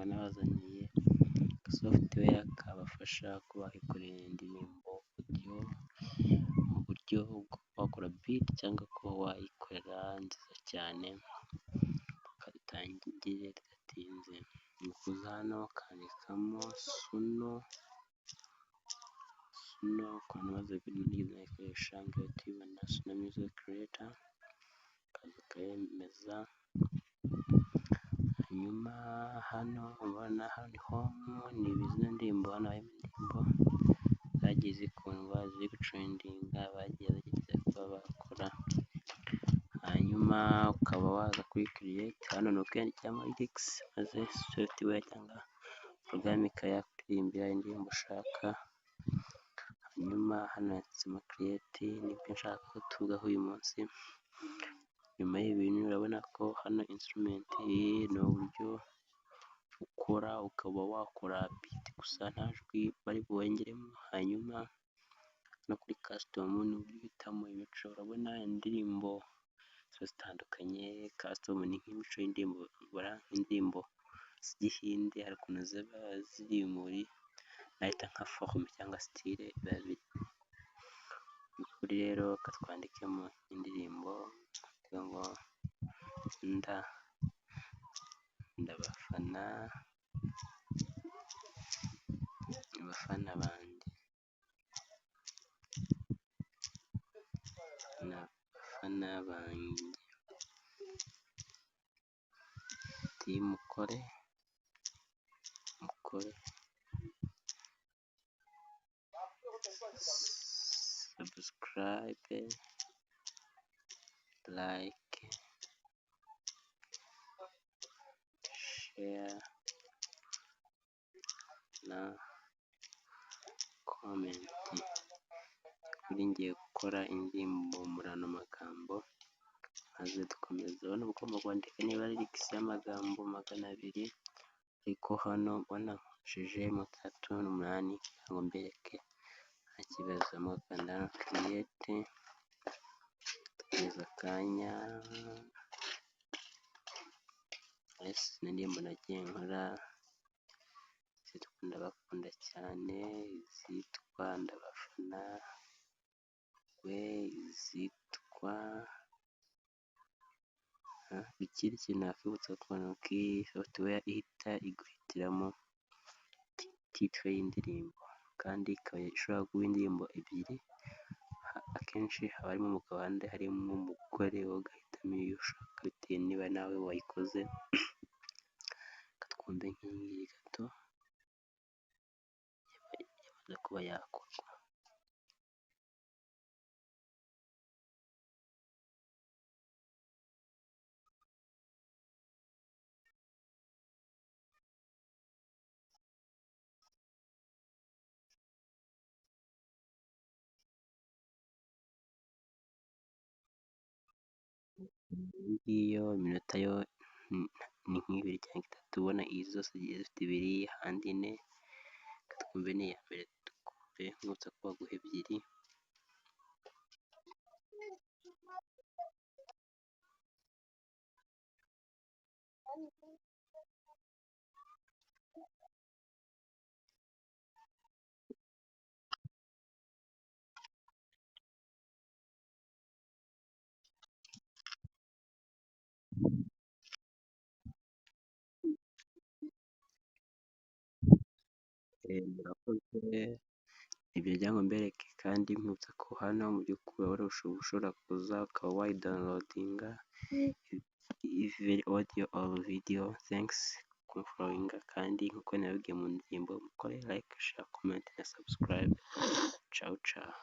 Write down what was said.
nabazaniye software kabafasha kuba bakikorera indirimbo audio mu buryo bwo wakora beat cyangwa kuba wayikorera nziza cyane. Reka dutangire tudatinze. Ni ukuza hano ukandikamo Suno, Suno ku bantu bazi kuyikoresha ngiyo tuyibona Suno Music Creator, ukaza ukayemeza, hanyuma hano ubona hano ni home, ni zino ndirimbo, hano harimo indirimbo zagiye zikundwa ziri gutrendinga bagiye bagerageza kuba bakora, hanyuma ukaba waza kuri create, hano ni ukwiyandikiramo lyrics maze software cyangwa porogaramu ikaba yakuririmbira indirimbo ushaka, hanyuma hano handitsemo create nibyo nshaka ko tuvugaho uyu munsi. Nyuma y'ibi bintu urabona ko hano instrument ni uburyo ukora ukaba wakora beat gusa nta jwi bari bwongeremo, hanyuma no kuri custom ni uburyo uhitamo imico, urabona indirimbo ziba zitandukanye, custom ni nk'imico y'indirimbo, nk'indirimbo z'igihinde hari ukuntu ziba ziri muri nahita nka forme cyangwa style biba biri. Mu by'ukuri rero reka twandikemo indirimbo ivuga ngo ndabafana, abafana banjye, abafana banjye, ati mukore, mukore subscribe, like, share na comment. Kuri ngiye gukora indirimbo muri ano magambo maze dukomeze. Urabona uba ugomba kwandika niba lyrics y'amagambo 200, ariko hano mbona nkoresheje 68 kugira ngo mbereke nta kibazo. Mugakanda hano create, ugategereza akanya, yes ni indirimbo nagiye nkora zitwa ndabakunda cyane, izitwa ndabafana we, izitwa ikindi kintu nakwibutsa ni uko iyi software ihita iguhitiramo titre y'indirimbo, kandi ikaba ishobora kuba indirimbo ebyiri, akenshi haba harimo umugabo ahandi harimo umugore, wowe ugahitamo iyo ushaka bitewe niba nawe wayikoze. Reka twumve nk'iyi ngiyi gato yamaze kuba yakorwa. Iyi ngiyi yo iminota yo ni nk'ibiri cyangwa itatu, ubona izi zose zigiye zifite ibiri ahandi ine, reka twumve n'iya mbere twumve nkwibutsa ko baguha ebyiri. Murakoze, ibyo ngira ngo mbereke kandi nkwibutsa ko hano mu by'ukuri ushobora kuza ukaba wayidownloadinga audio or video. Thanks kumfollowinga kandi nkuko nabibabwiye mu ndirimbo mukore like, share, comment na subscribe. Ciao ciao.